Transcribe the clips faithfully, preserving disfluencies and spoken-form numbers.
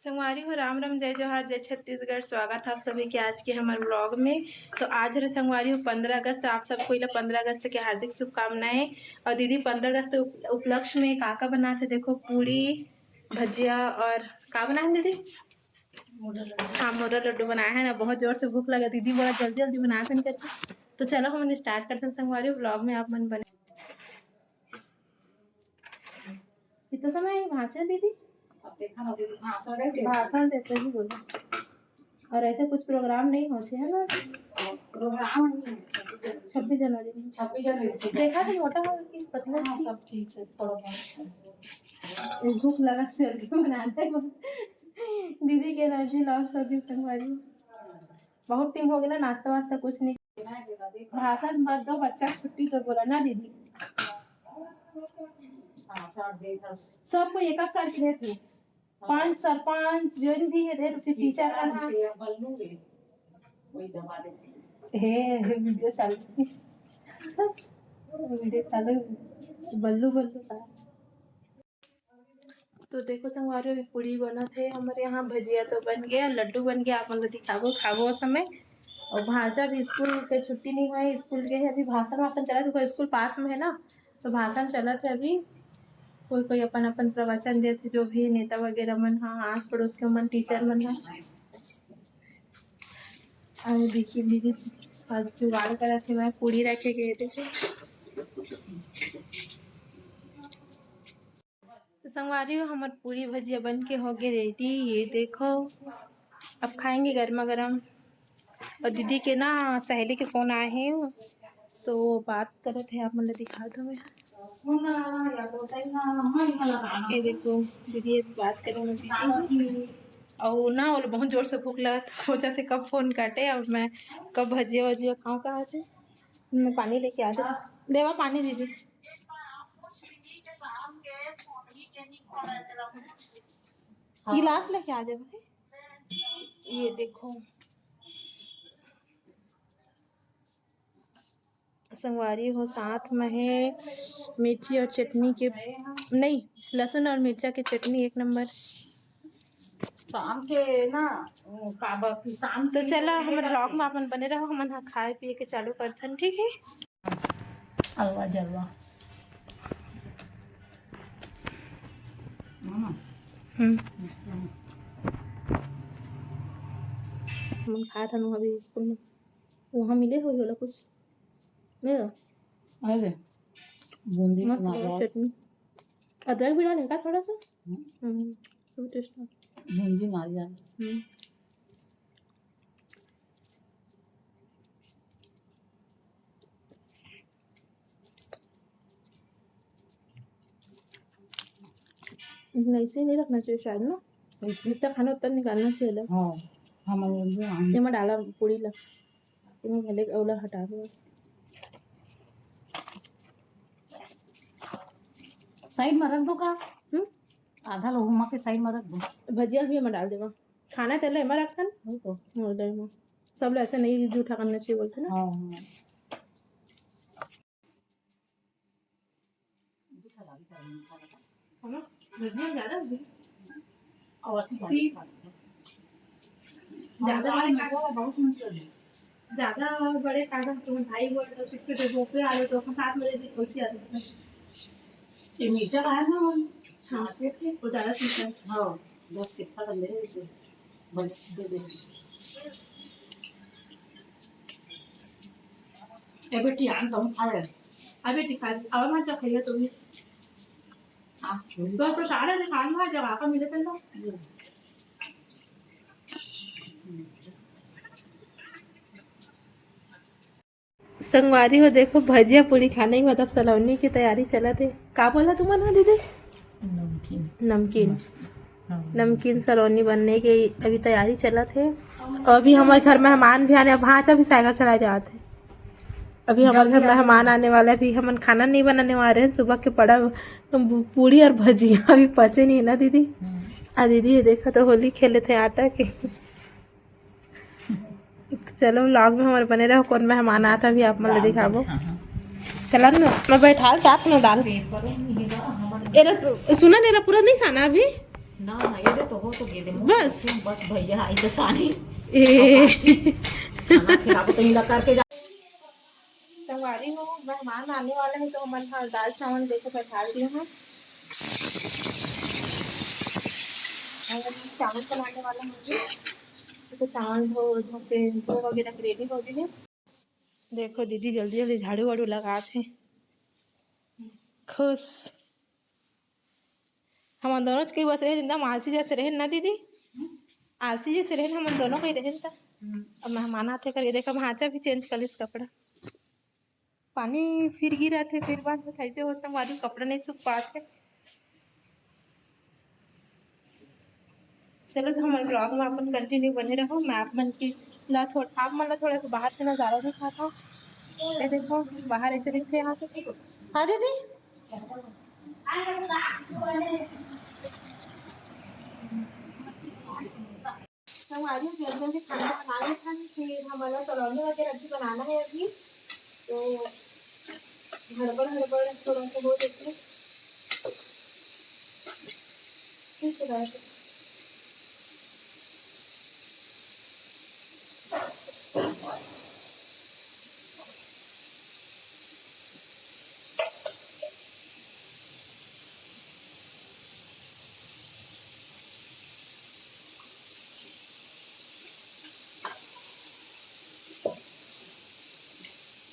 संगवारी हो, राम राम, जय जोहार, जय छत्तीसगढ़। स्वागत है आप सभी के आज के हमारे व्लॉग में। तो आज हरे संगवारी हो पंद्रह अगस्त, तो आप सबको इला पंद्रह अगस्त के हार्दिक शुभकामनाएं। और दीदी पंद्रह अगस्त उप-, उपलक्ष्य में का का बनात हे, देखो, पूड़ी, भजिया और का बनाए हे दीदी? हाँ, मोरा लड्डू बनाए हे ना। बहुत जोर से भूख लगा दीदी, बड़ा जल्दी जल्दी बनात हे करके। तो चलो हम स्टार्ट करते हैं संगवारी, व्लॉग में आप मन बने। कितना समय है भाषण दीदी? अब देखा ना दीदी, भाषण देते हैं। भाषण देते ही बोलो। और ऐसे कुछ प्रोग्राम नहीं होते है ना? प्रोग्राम नहीं होते। छब्बीस जनवरी में। छब्बीस जनवरी के। देखा तो मोटा हो कि पतला हाँ, थी? सब ठीक है, थोड़ा बहुत। भूख लगा से अभी बनाते हैं। दीदी के एनर्जी लॉस हो गई संगवारी। बहुत टाइम हो गया ना, नाश्ता वास्ता कुछ नहीं। भाषण मत दो, बच्चा छुट्टी तो बोला ना दीदी। सबको एक एक करके देते। पांच सरपंच जो भी है, देख, टीचर का नाम। बल्लू है, वही दबा देते हैं। हे, हे, वीडियो चालू। वीडियो चालू। बल्लू, बल्लू का। तो देखो संगवारी, अभी पूड़ी बनत हे हमर यहाँ, भजिया तो बन गया, लड्डू बन गया, आप मन ल दिखाबो खाबो समय। और भांचा भी स्कूल के छुट्टी नहीं हुआ है, स्कूल के है अभी, भाषण वाषण चलत हे, स्कूल पास में है ना, तो भाषण चलत हे अभी। कोई कोई अपन अपन प्रवचन देत हे, जो भी नेता वगैरह मन, हाँ, आस पड़ोस के मन, टीचर मन ह। अरे देखिए दीदी आज जुगाड़ करत हे, मैं पूड़ी रखे गए थे। तो संगवारी हो, हमर पूड़ी भजिया बन के हो गए रेडी। ये देखो, अब खाएंगे गर्मा गर्म। और दीदी के ना सहेली के फोन आए हे, तो वो बात करत हे, आप मन ल दिखा दो मैं। ये देखो दीदी अभी बात करे में बिजी हे। और ना वो बहुत जोर से भूख लगा, तो सोचा से कब फोन काटे, अब मैं कब भजिया वजिया खाऊं कहा थे। मैं पानी लेके आ जाऊं। देवा पानी दीदी। गिलास लेके आ जाओ भाई। ये देखो संगवारी हो, साथ में है मिर्ची और चटनी के, नहीं, लहसुन और मिर्चा के चटनी एक नंबर। शाम के ना, वो, काबर कि शाम तो के चला, हमर व्लॉग में अपन बने रहो, हमन ह खाए पिए के चालू करथन, ठीक है? हलवा जलवा। हम्म। हम्म। हमन खाए रहन अभी स्कूल में, वहाँ मिले होही ओला कुछ, नहीं? अरे, बूंदी के मस्त नारियल। चटनी। अदरक भी डाले का थोड़ा सा? हम्म। हम्म, बहुत टेस्ट है। बूंदी नारियल। हम्म। ऐसे नहीं रखना चाहिए शायद ना, जितना खाना उतना निकालना चाहिए। हाँ, हम लोग जो आए। एमा डाला पूड़ी ला, एमा भले ओला हटा दो। साइड में रख दो का? हम्म? आधा लो घुमा के साइड में रख दो। भजिया भी एमा डाल देवा, खाना तेल एमा रखन। वही तो। और दे एमा। सब ले ऐसे नहीं जूठा करना चाहिए बोलते ना। हाँ, हाँ। है ना? भजिया ज्यादा हो गई। और तीन। ज्यादा बड़े काट, बहुत मुश्किल है। ज्यादा बड़े काटो तो भाई बोल तो छुटके दे दो, फिर आ जाओ तो अपन साथ में दे दो, खुशी आ जाती है। ये मिर्चा का है ना वो? हाँ, वो ज्यादा तीखा है। हाँ, बस कितना कर ले इसे, बस दे दे इसे। ए बेटी, आन तो हम खा ले। अबे दिखा, अब मैं क्या खाइए तो भी। हाँ, तो प्रसाद है, दिखा लो, जब आपका मिले तो लो। संगवारी हो, देखो, भजिया पूड़ी खाने के बाद अब सलौनी की तैयारी चलत हे। का बोला तुमन ह, दीदी? नमकीन। नमकीन। हाँ। नमकीन सलौनी बनने के अभी तैयारी चलत हे। और अभी हमारे घर मेहमान भी आने, अब भांचा भी साइकिल चला जात हे। अभी हमारे घर मेहमान आने वाला है, अभी हमन खाना नहीं बनाने वाले हैं। सुबह के पड़ा पूड़ी और भजिया अभी पचे नहीं ना, दीदी? हम्म। आ दीदी, ये देखा तो होली खेले थे आटा के। चलो, व्लॉग में हमारे बने रहो, कौन मेहमान आता अभी आप मन ल दिखाबो। हाँ, हाँ। चला ना, मैं बैठा के आप ना दाल। एरा, सुना ना, एरा पूरा नहीं साना अभी। ना, ना, ये दे तो हो तो ये दे, बस। बस भैया आई तो सानी। ए। खाना खिलाबो तो इला करके जा। संगवारी हो, मेहमान आने वाला है तो हमन ह दाल चावल लेके बैठा दिए हैं। और चावल बनाने वाला हूँ, तो चावल धो धो के धो वगैरह के रेडी हो गए हैं। देखो दीदी जल्दी जल्दी झाड़ू वाड़ू लगात हे। खुश। हमन दोनों च कई बस रहे, एकदम आलसी जैसे रहे ना दीदी, आलसी जैसे रहे हमन दोनों कहीं रहे त। अब मेहमान आते करके देखा, भांचा भी चेंज कर लिस कपड़ा। पानी फिर गिरा थे, फिर बाद में खाइसे होता हमारी कपड़ा नहीं सूख पाते। चलो, तो हमारे ब्लॉग में अपन कंटिन्यू बने रहो। मैं आप मन की ला थोड़ा, आप मन ला थोड़ा सा बाहर के नज़ारा दिखाता हूँ। ये देखो, बाहर ऐसे दिखते यहाँ से। हाँ दीदी। संगवारी हो, जल्दी जल्दी खाना बना लेथन, फिर हमन ला सलौनी वगैरह भी बनाना है अभी, तो हड़बड़ हड़बड़ थोड़ा सा हो जाती है। ठीक है, बाय।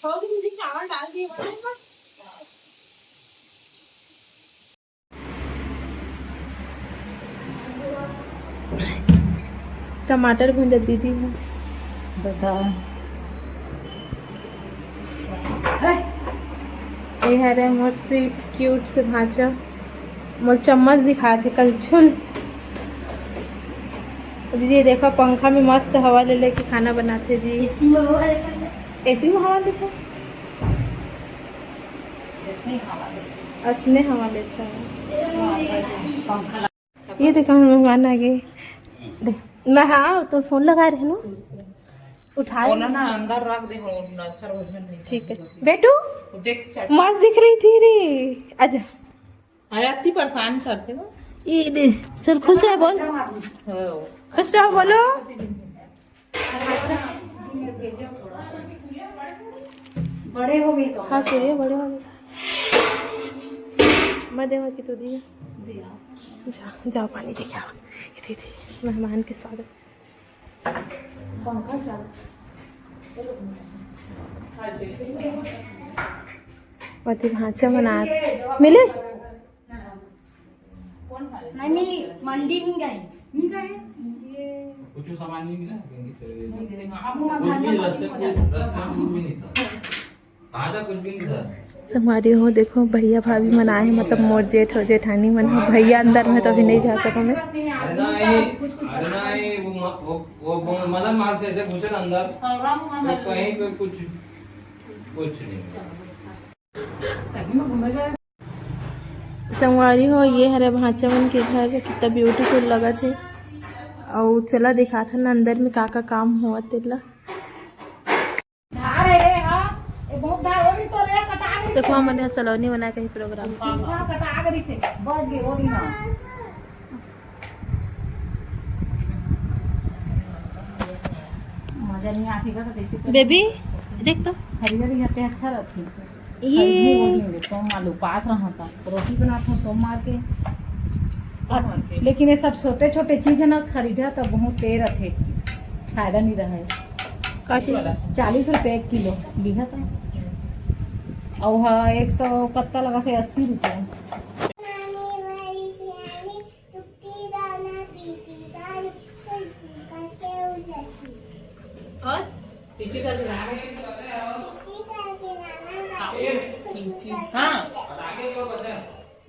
हो गई दीदी, चावल डाल दिए बड़े में। टमाटर भूंजत दीदी है। दादा, ये हरे मोर स्वीट क्यूट से भांचा। मोर चम्मच दिखात हे कलछुल। दीदी देखो, पंखा में मस्त हवा ले लेके खाना बनाते जी। एसी में हवा लेता है। एसी में हवा लेता है। इसने हवा लेता है। असने हवा लेता है। पंखा ये देखो, मेहमान आ गए। देख, मैं, हाँ, तो फोन लगा रहे ना, उठा बोला ना, अंदर रख दे, हो ना, सर उधर नहीं। ठीक है बेटू, वो देख, चल। मस्त दिख रही थी रे। आजा। अरे, अति परेशान करते हो। ये दे, चल, खुश है बोल। हो। खुश रहो बोलो। बड़े हो गए तो। हाँ, सूर्य, बड़े हो गए। मैं देवा की तो दी। जा, जाओ, पानी दे के आओ। ये दीदी, मेहमान के स्वागत। पंखा चालू। अति भांचा मनात। मिलिस? नहीं मिली, मंडी नहीं गए। नहीं गए। कुछ सामान नहीं मिला, कहीं से। कुछ भी रास्ते, रास्ते में कुछ भी नहीं था। ताजा कुछ भी नहीं था। संगवारी हो, देखो, भैया भाभी मन आए हैं, मतलब मोर जेठ हो, जेठानी मन हो। भैया अंदर में तो अभी नहीं जा सको मैं। अरे ना, ये, अरे ना, ये वो म-, वो, वो ब-, मदन माल से ऐसे घुसे ना अंदर, तो कहीं पे कुछ, कुछ नहीं। संगवारी हो, ये हरे भांचा मन के घर, कितना ब्यूटीफुल लगत हे। अउ चला दिखाथन अंदर में का का काम होवत तेला। धार हे रे, हाँ, ये बहुत धार, वो भी तो रे, कटा गई तो से। हमन ह सलोनी बना के ही प्रोग्राम। हाँ, कटा गई से, बच गए वो भी ना। मजा नहीं आती का तो कैसे कर बेबी, देख तो। हरी हरी हते अच्छा रहती। ये खरीदने वो नहीं होंगे, तो मालूम पास रहा था, रोटी बनाता हूँ, तो मार के। लेकिन ये सब छोटे छोटे चीज है ना, खरीदा तो बहुत तेज रथे, फायदा नहीं रहा है। काफी। चालीस रुपये एक किलो लिहा था, और हाँ, एक सौ पत्ता लगा थे अस्सी रुपये। और? हाँ।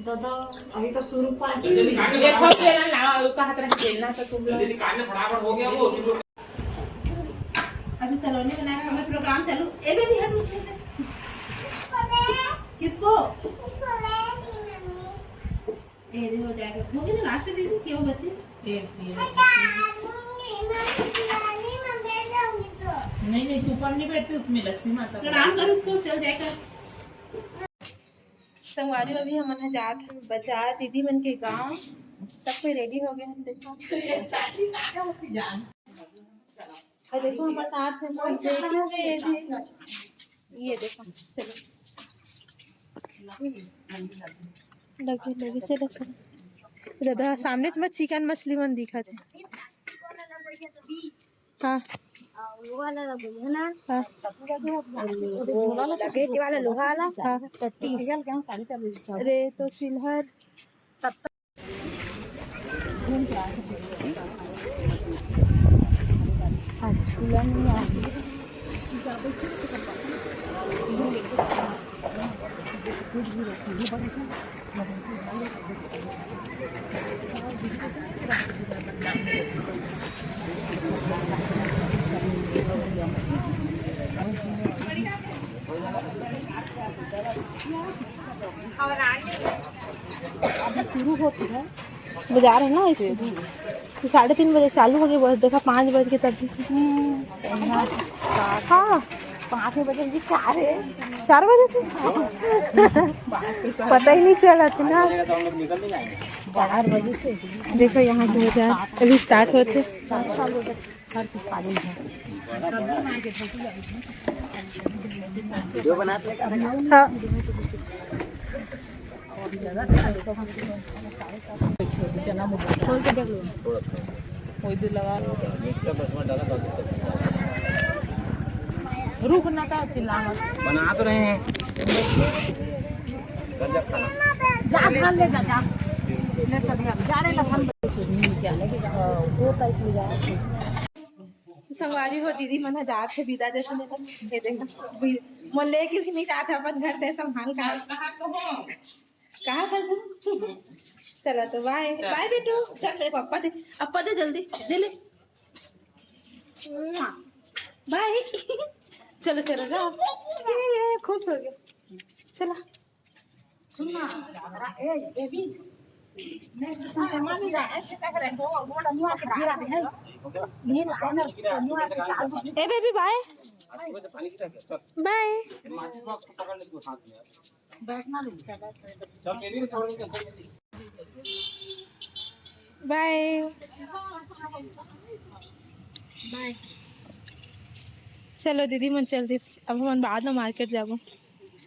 दादा, अभी तो शुरू पार्टी। देखो, बेलन लाओ, अभी कहा तरह से बेलना था तुम लोग। अभी सलोनी बना के हमें प्रोग्राम चालू। ए बेबी, हट उठे से। किसको? ए, दे हो जाएगा। हो गया ना, लास्ट में दे दी, क्यों बची? एक, ये। नहीं, नहीं, सुपर नहीं बैठती उसमें, लक्ष्मी माता को। प्रणाम कर उसको, चल जाएगा। संगवारी, अभी हमन ह जात हन बाजार दीदी मन के गांव। सब कोई रेडी हो गए हैं, देखो। अरे देखो, हमारे साथ में सब रेडी हो गए हैं। ये देखो, चलो। लगे, लगे, चलो, चलो। दादा, सामने से मैं चिकन मछली मन दिखा थे। हाँ। वो वाला लगे है ना? हाँ। वो लगे के वाला लोहा वाला? हाँ। तत्तीस। अरे, तो सिल्हर। अभी शुरू होती है, बाजार है ना इसकी। तो साढ़े तीन बजे चालू हो गई बस, देखा पाँच बज के तब भी से। हाँ, पाँच बजे भी चार है। चार बजे से? पता ही नहीं चला था ना। चार बजे से। देखो यहाँ की बाजार अभी स्टार्ट होते। वीडियो बनाते हैं। हाँ। खोल के देख लो। कोई भी लगा लो। रुक ना, का चिल्ला मत। बना तो रहे हैं। गजब खाना। जा, धान ले जा, जा। ले तो जा, जा रे, लखन। वो टाइप में जा। संगवारी हो, दीदी मन ह जात हे, विदा देथे। ये देखो, मोर लेके भी नहीं जात हे अपन घर से, संभाल का। कहा था तू? चलो तो बाय। चल। बाय बेटू। चल, मेरे को अप्पा दे, अप्पा दे, जल्दी दे ले। बाय। चलो, चलो, जाओ। ये, ये, खुश हो गया। चला। सुन ना, ए, बेबी, मैं तो सामान नहीं जा, ऐसे क्या करें? वो, वो डमुआ के गिरा दे, है। ये लाइनर, डमुआ के चालू। ए, बेबी, बाय। बाय। माचिस बॉक्स को पकड़ ले तू हाथ में। बैठना नहीं। चल, बेबी, थोड़ा सा जल्दी। बाय। बाय। चलो, दीदी मन चल दिस, अब हमन बाद में मार्केट जाबो।